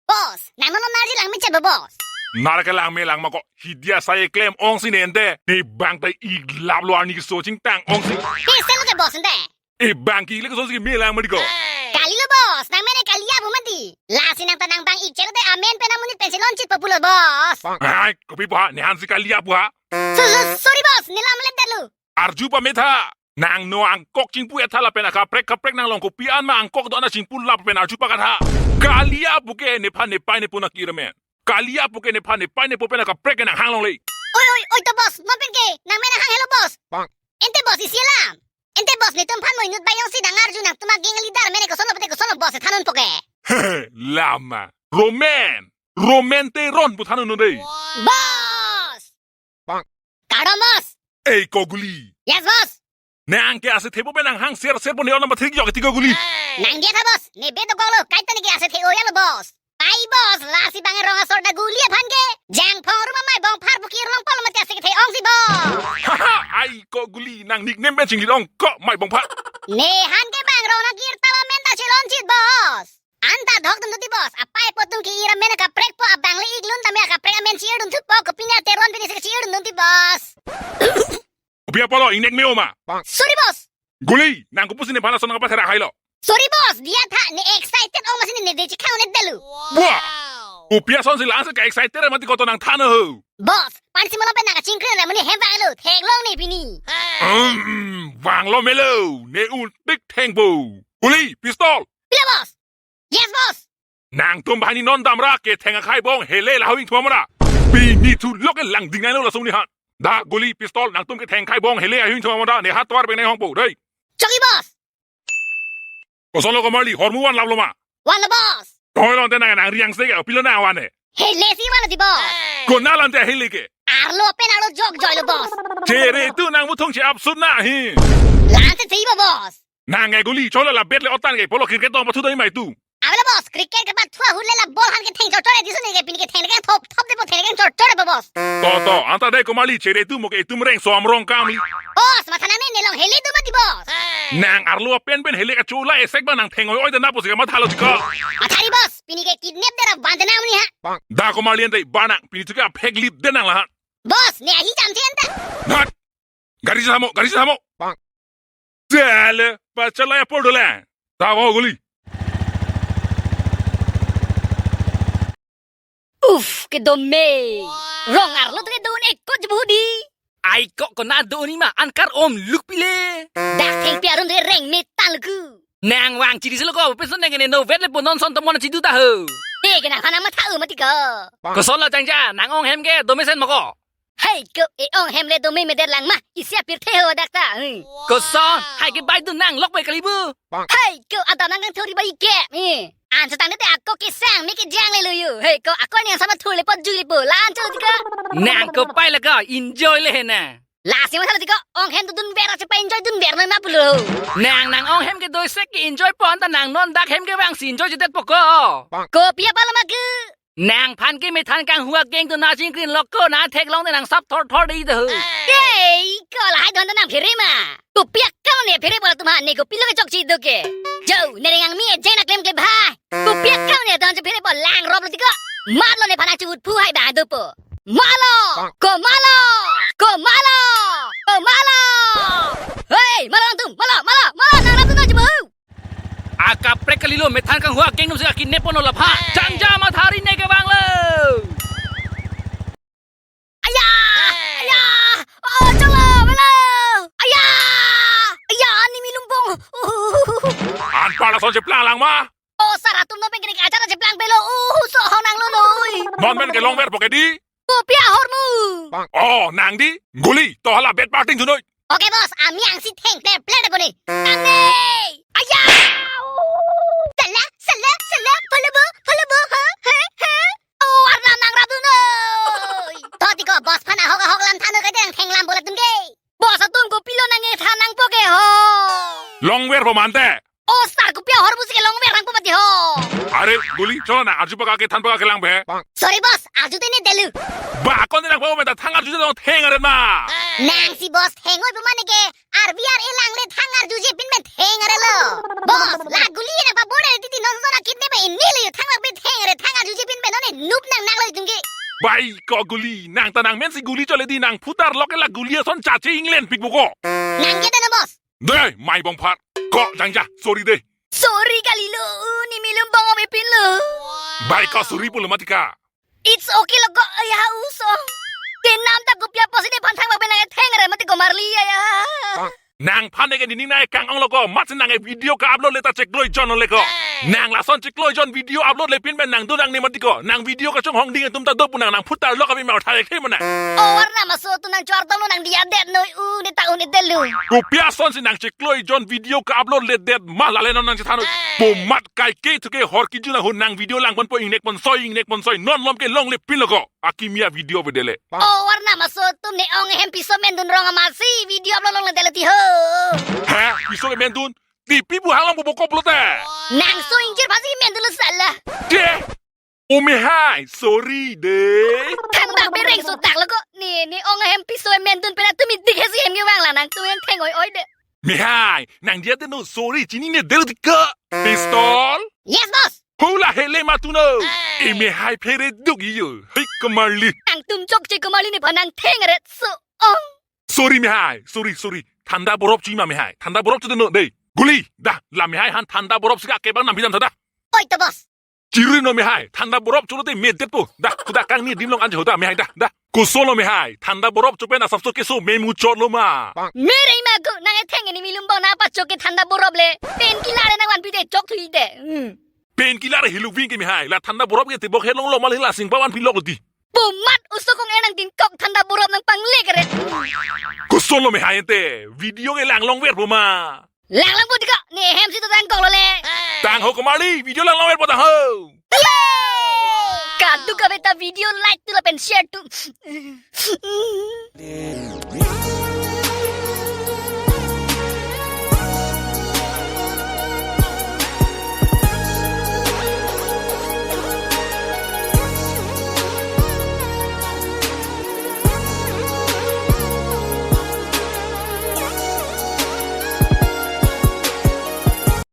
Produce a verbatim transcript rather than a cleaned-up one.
Boss, nang non arju lang mi chebo, boss. Nar ke lang me lang ma ko, hidia sai klem ongsi ne ente. Ne bang ta ik lap lo arni keso chingtang ongsi. He, selo ke boss ente. E bang ke ik le keso si me lang ma di ko. Kalilo boss, nang mene kali abu mati. Lasi nang ta nang bang ik chelo te amen pen amonit pen si lonchit po pulo boss. Ai, kopi po ha, ne han si kali abu ha. So, so, sorry boss, ne lam let dalo. Arju pametha. Nang no angkok chingpu etha lapen akaprek kaprek nang long kopi an ma angkok do-an chingpu lapen arju pakatha. Kali apu ke nephan nepai nepo nang kiramen. Kali apu ke nephan nepai nepo pen akaprek ke nang hang longle. Oi, oi, oi to boss, non pen ke, nang mena hang helo boss. Bang. Ente boss isi alam. Ente boss netum phan mo inut bayong si nang arju nangtum a gang leader mene koson lo pute koson lo boss thanun po ke. Lama. Romen. Romen Teron pu thanun non dei. Boss. Bang. Kardom boss. Ei ko Guli. Yes boss. Nang ke ase thepo pen nang hang ser ser po ne on number three jok ti ko Guli. Nang dia tha boss. Ne be dokok lo, kaita ne ke ase the-o ya lo boss. Ai boss, lasi bang rong asor da Guli aphan ke. Jangphong arum amei bongphar pu kirlong pol mati ase kethe ongsi boss. Haha, ai ko Guli, nang nickname pen chingli ong ko mei bongphar. Ne han ke bang rong nang kir tala men ta chelonchit boss. Anta dhok dun duti boss, apai po tum ke ira men kaprek po abang le iklun tame kaprek amen chirdun thupo, kopine Teron pini se chirdun duti boss. Kopi apotlo ingnek me oma. Sorry boss. Guli, nang kopusi nephan ason kapathera hailo. Sorry boss, dia tha ne excited ong masi ne de chikhang ne delu. Wah. Kopi ason si lang se ka excited mati koto nang than ho. Boss, pan si molo pen nang kachingkri re mani hem bang lo, theklong ne pini. Um, vanglo melo, ne un tik thengpo. Guli, pistol. Pilo boss. Yes boss. Nangtum banghini non damra ketheng akhai bong hele lahai ingthum ra. Pini thu lok ke langding nai lo lason ne han. Da Guli pistol nangtum ketheng akhai bong hele ahai ingthum ra ne hat tovar beng nai hongpo dei. Choki boss. Koson lo komarli hormu van lap lo ma. Van lo boss. Koi lo ante nang nang riang se ke pilo nang van e. Hele si van lo di boss. Konat lo ante hele ke. Arlo pen arlo jok joi lo boss. Chere tu nang muthung che apsut na hi. Lan se si bo boss. Nang e Guli, cholo la bet le otan ke polo cricket tong pathu doi mai tu. Avelo boss, cricket ke pathu ahut le la ball han ketheng chor chor e disu ne ke pini ketheng ke thop thop depo theng ke chor chor depo boss. To to, anta dei komarli chere tu mo ke itum reng som rong kamli. Boss, matha nang ne ne long hele tu mati boss. Nang arlo pen pen hele kachola esek ba nang theng oi oi de na pusi kamathalo jiko. Mathari boss, pini ke kidnap dera bante na muni ha. Da komarli ante ba nang pini tu ke aphek lip de nang la ha. Boss, ne ahi jam chen ta. Nat. Gari si thamo, gari si thamo. Bang. Chale, pachalai apor dolang. Tavo Guli. Uff, kedome. Rong arlo tu kedun ekot je budi. Ai kok kona dun ma, an kar om luk pile. Dak thengpi arun tu reng metan luku. Nang vang chiri selo ko, peson nang ne no vet le po non son tomon chidu ta ho. Te ke nang hana matha u mati ko. Koson lo changja, nang ong hem ke, dome sen mo ko. Hei ko, e ong hem le dome medet lang ma, isi apirthe ho dak ta. Hmm. Koson, hai ke bai dun nang lok bai kali bu. Hei ko, adam nang kang thori bai ke. Hmm. An setang te ako ke sang, me ke jang le lo yo. Hei ko, ako ni sama thur le po jui le po, lan cho ti ka. Nang ko pai le ko, enjoy le he na. Lasi matha lo ti ko, ong hem tu dun ber ache pa enjoy dun ber noi ma pulo. Nang nang ong hem ke doi sek ke enjoy pon ta nang non dak hem ke vang si enjoy jedet po ko. Kopi apotlo ma ke. Nang phan ke methan kang hua keng tu na chingkrin lok ko na theklong te nang sap thor thor dei de ho. Ei, ko lahai don nang phere ma. Kopi akam ne phere pol tum ha ne kopilo ke chokche do ke. Jo, ne reng ang mi e jeng na klem klem bha. Kopi akam ne don che phere pol lang rop lo ti ko. Mat lo nephan achut phu hai ba do po. Malo! Ko malo! Ko malo! Ko malo! Hei, malo nangtum, malo, malo, malo, nang nangtum nang jebau. Akaprek kalilo methan kang hua keng num si akin ne pono lapha. Changja mathari ne ke bang lo. Aya! Aya! Oh, cholo, malo! Aya! Aya, ani mi lumbong. An pala son cheplang lang ma. Oh, sar atum no pen kene ajar aja plang pelo. Uh, so ho nang lo noi. Non pen ke longver po ke di. Kopi ahormu. Oh, nang di. Guli, to hala bet parting junoi. Oke boss, ami angsi theng player player depone. Ane! Aya! Sala, sala, sala, follow bo, follow bo, ha, ha, ha. Oh, arnam nang rap dunoi. To ti ko boss phan ahok ahok lam thano ke dang theng lam bola tum ke. Boss atum kopilo nang e than nang po ke ho. Longver po mante. Oh, sar kopi ahormu si ke longver nang po mati ho. Are, Guli, cholo na, arju paka ke than paka ke lang be. Sorry, boss, arju te ne delu. Ba, kon de nang po menta thang arju te dong theng aret ma. Nang si boss theng oi po mane ke, R B R A lang le thang arju je pin men theng aret lo. Boss, la Guli nang pa board titi Nang zona kidney ba ini le thang lak bitheng re thang arjuji pin pen non ne nup nang nang lo itum ke. Bai ko guli, nang ta nang men si guli chole di, nang phutar lok ke la guli ason chache inglen pik buko. Nang ke de na boss. De, mai bong phat. Ko jangja, sorry de. Sorry kalilo, ne milum bong ome pin lo. Bai ko sorry pulo mati ka. It's okay lo ko, ya uso. Te nam ta kopi apotsi nephan thang bak pen nang theng re mati ko Marli ya ya. Nangphan ke nining nang kang ong lo ko, mat si nang video ka-upload le ta cheklo ejon le ko. Nang lason cheklo ejon video upload le pin pen nang do nang ne mati ko. Nang video kachonghong ding atum ta do pu nang, nang phutar lok abi mar thare khe mana. O warna maso tu nang chwar tong lo nang dia det noi u ne ta u ne det lo. Kopi asonsi nang cheklo ejon video ka-upload le det ma lale non nang chethan noi. Pu mat kai ke thu ke hor kiju na hun nang video lang pon po ingnek pon soi ingnek pon soi non lom ke long le pin lo ko. Akimi a-video avedele. O warna maso atum ne ong hem piso mendun rong amatsi video upload longle dele ti ho. Ha? Piso ke mendun? Ti pi bu hang long bu bokop lo te. Nang so ingjir pasi mendun lo sala. Te. O mehai, sorry de. Thang bak bereng so tak lo ko. Ne, ne ong hem piso mendun pen atum idik hesi hem ke vang la nangtum theng oi oi de. Mehai, nang dia de no, sorry, chinine del ti ka. Pistol? Yes, boss. Hula hele matuno. Hey. E mehai phere duk iyo. Hei ko Marli. Nangtum chokche ko Marli nephan nang theng ret so ong. Sorry mehai, sorry, sorry. Thanda borop chima mehai. Thanda borop chude no dei. Guli, da, la mehai han thanda borop sika kebang nam bidam thada. Oi to boss. Chiri no mehai, thanda borop chulo te medet po. Da, kuda kang ni dim long anjo da mehai da, da. Koson lo mehai, thanda borop chupen asap so keso memu chot lo ma. Mere ima ko nang etheng ne milum bong nang pachok ke thanda borop le. Painkiller nang vanpi de chok thui de. Hmm. Painkiller hiluk ving ke mehai, la thanda borop ke tebok helong lo mal hila sing pavan pilok di. Pu mat uso kong enang tin kok thanda borop nang pangle kere. Koson lo mehai ente, video ke lang long ver po ma. Lang lang po di ko, ne hem si to tang kok lo le. Tang ho ko Marli, video lang long ver po tang ho. Kaduk ka beta video like tu lapen share tu.